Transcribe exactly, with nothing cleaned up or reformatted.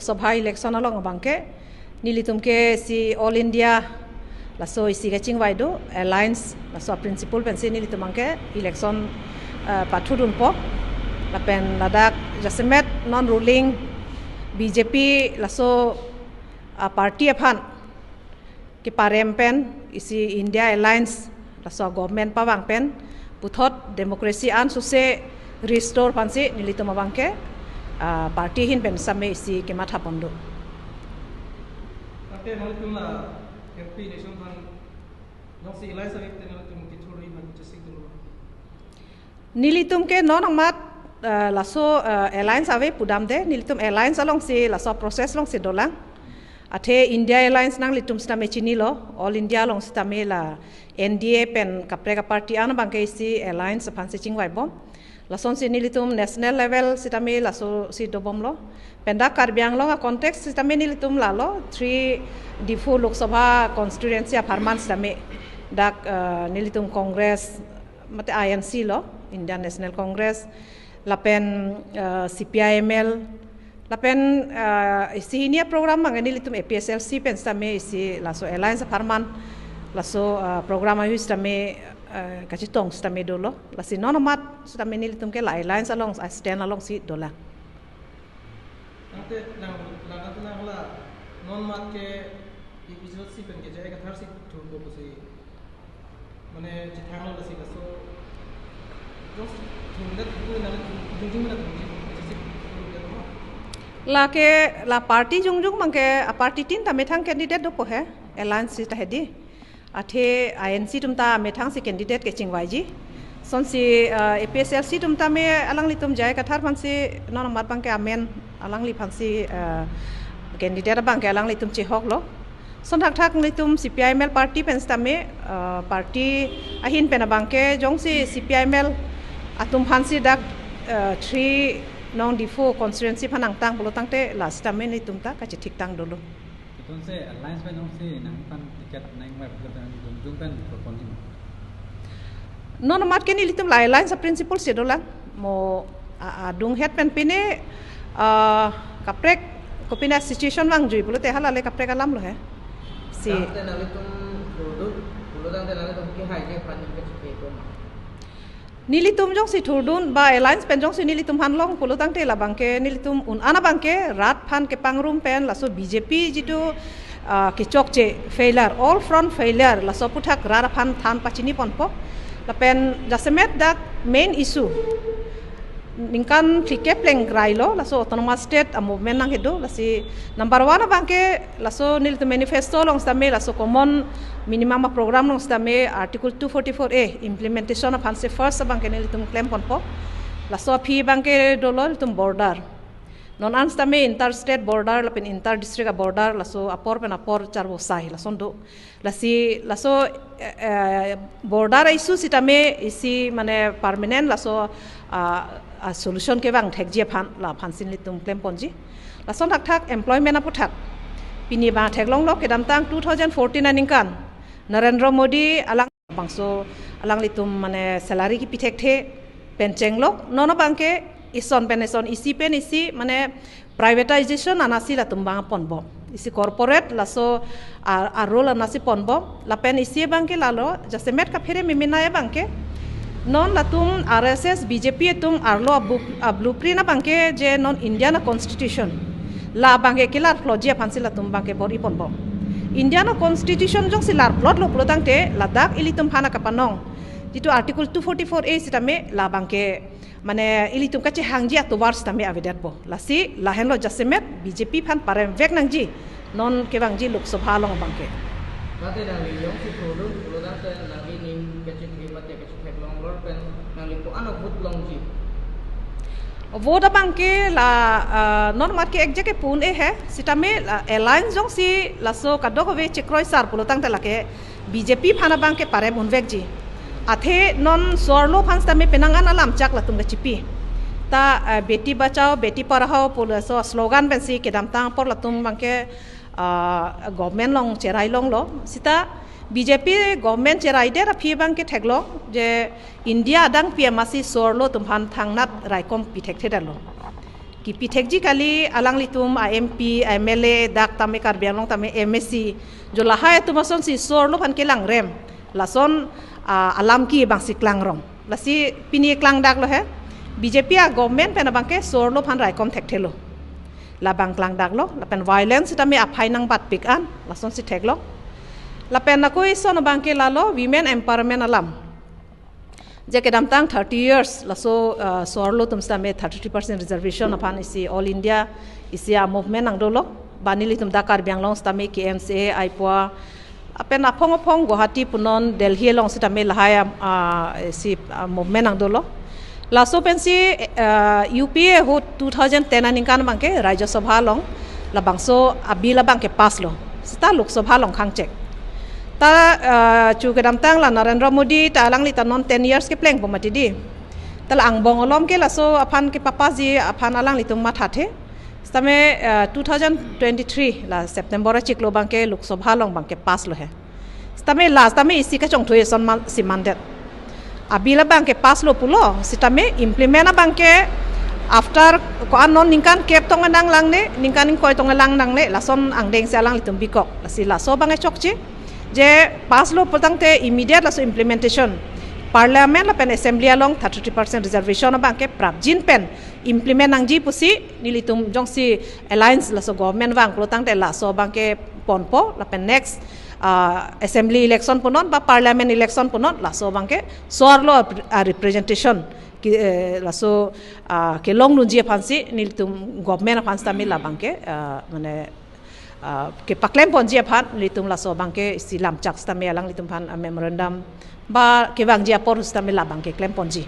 Sabha election along abangke nelitum ke isi All India laso isi kachingvai do, alliance laso principle pensi nelitum abangke election eh, pathudunpo. Lapen ladak jasemet non ruling B J P laso ah, party aphan keparem pen isi India Alliance laso government pavang pen puthot democracy an suse restore aphansi nelitum abangke ah, party ahin pen same isi kematha pon do. Ante nanglitum la M P election aphan jongsi alliance ave te nanglitum kethur ri aphan chesik dolo. Nelitum ke non amat eh, laso eh, alliance ave pudamde, nelitum alliance alongsi laso process alongsi dolang. Athe India Alliance nanglitum sitame chinilo, All India along sitame la N D A pen kaprek aparty an abangke isi alliance aphansi chingvaibom. Lasonsi nelitum national level sitame lasosi dobomlo. Pen dak Karbi Anglong a context sitame nelitum lalo, three Diphu Lok Sabha constituency apharman sitame dak eh, nelitum Congress mate I N C lo, Indian National Congress, lapen eh, C P I M L, lapen eh, isi hini a program abangke nelitum A P H L C pen sitame isi laso alliance apharman laso eh, program ahu sitame eh, kachetong sitame dolo. Lasi non amat sitame nelitum ke la alliance along, ah, stand alongsi dolang. Ante nang, nang ante nang la non amat ke A P H L C pen ke J I Kathar si thurpo pusi mane chethanglo lasi laso jongsi thurdet pu nang jongjong na thurji, jongsi thurdet mo. Lake la party jongjong abangke a party tin ta methang candidate dopo he, alliance ta hedi. Athe I N C atum ta methangsi candidate kechingvaiji. Sonsi eh, A P H L C atum tame alanglitum J I Kathar aphansi non amat abangke amen, alangliphansi eh, candidate abangke alanglitum chehoklo. Son thakthak nelitum C P I M L party pen sitame eh, party ahin pen abangke jongsi C P I M L atum aphansi dak eh, three nong Diphu constituency aphan nangtang pulo tangte la sitame nelitum ta kachethik tang dolo. Itum se alliance pen jongsi nangphan ticket nangvai pulo tangte jongjong pen proponji ma? Non amat ke nelitum la alliance a principle si dolang. Mo a- adung het pen pine ah, kaprek kopine situation vangjui pulote hala le kaprek alam lo he. Si. Tangte nanglitum thurdun pulo tangte nanglitum kehai ke aphan ningke chike ko ma? Nelitum jongsi thurdun ba alliance pen jongsi nelitum aphan long pulo tangte labangke nelitum un-an abangke rat aphan kepangrum pen laso B J P jitu ah, kechokche failure, all front failure, laso aputhak rat aphan than pachini ponpo. Lapen jasemet dak main issue ningkan phlikep plengkrai lo laso autonomous state a movement nangkedo, lasi number one abangke laso nelitum manifesto along sitame laso common minimum a program along sitame Article two forty-four A implementation aphansi first abangke nelitum klem ponpo. Laso aphi abangke dolo nelitum border. Non an sitame inter state border lapen inter district a border laso apor pen apor charvo sai lason do. Lasi laso eh, eh, border issue sitame isi mane permanent laso ah, ah, solution kevang thekji aphan la aphansi nelitum klem ponji. Lason thakthak employment aputhak pini abang theklonglo, kedamtang two thousand fourteen aningkan Narendra Modi alang bangso alanglitum mane salary kipi thekthe pen chenglok, non abangke ison pen ison, isi pen isi mane privatization anasi latum abang ponbom. Isi corporate laso a, a role anasi ponbom. Lapen isi abangke lalo jasemet kaphere memenai abangke non latum R S S B J P atum arlo a bu- a blueprint abangke je non Indian a constitution la abangke kelar plotji aphansi latum abangke bor-i ponbom. Indian a constitution jongsi lar plotlo pulo tangte ladak ilitum aphan a kapanong jitu Article two forty-four A sitame la abangke mane ilitum kachehangji atovar sitame avedetpo. Lasi lahenlo jasemet B J P aphan paremvek nangji non kevangji Lok Sabha along abangke. Tangte nangli jongsi thurdun pulo tangte nangli ning kachethe mate kachetheklong lor pen nangli ko-an a vote longji? Vote abangke la ah, non amat ke exact kepu un-e he, sitame la alliance jongsi laso kadokave chekroisar pulo tangte lake B J P aphan abangke parem unvekji. Athe non so-arlo aphan sitame penang an alam chak latum kachipi. Ta eh, Beti Bachao Beti Padhao pu laso slogan pensi kedamtang apor latum abangke ah, government along cherai longlo. Sita B J P government cherai det aphi abangke theklong je India adang P M asi so-arlo atum aphan thangnat raikom pi thekthedetlo. Kipithekji kali alanglitum a M P, a M L A, dak tame Karbi Anglong tame M A C, jo lahai atum asonsi so-arlo aphan kelangrem. Lason ah, alam ke bangsi klangrong. Lasi pini klangdaklo he. B J P a government pen abangke so-arlo aphan raikom thekthelo. Labang klangdaklo, lapen violence tame aphai nangbatpik an, lasonsi theklo. Lapen ako ison abangke lalo women empowerment alam. Je kedamtang thirty years, laso ah, so-arlo atum sitame thirty-three percent reservation aphan isi All India isi a movement nangdolo. Ba nelitum dak Karbi Anglong sitame K N C A, aipo, lapen aphong aphong Guwahati punon, Delhi along sitame lahai am, ah, isi ah, movement nangdolo. Laso pensi ah, U P A ahut two thousand ten aningkan abangke Rajya Sabha along labangso a bill abangke passlo. Seta Lok Sabha along khangchek. Ta ah, chu kedamtang la Narendra Modi ta alangli ta non ten years keplengpo mati di. Ta la angbong alom ke laso aphan kepapassji aphan alanglitum mathathe. Sitame ah, two thousand twenty-three la September achiklo abangke Lok Sabha along abangke passlo he. Sitame la sitame isi kachongthui ason mal simandet. A bill abangke passlo pulo, sitame implement abangke after ko-an non ningkan kep tong nanglangne, ningkan ingkoi tong nanglangne, lason angdengsi alanglitum bikok. Lasi laso abangke chokche, je passlo pulotangte immediate laso implementation, Parliament lapen Assembly along thirty-three percent reservation abangke prapjin pen implement nangji pusi nelitum jongsi alliance laso government vang pulotangte laso abangke ponpo, lapen next ah, Assembly election punon ba Parliament election punon laso abangke so-arlo a, a representation ke, eh, laso ah, kelongdunji aphansi nelitum government aphan sitame labangke ah, mane ah, kepaklemponji aphan nelitum laso abangke isi lamchak sitame alanglitum aphan ah, memorandum ba kevangji apor sitame labangke klemponji.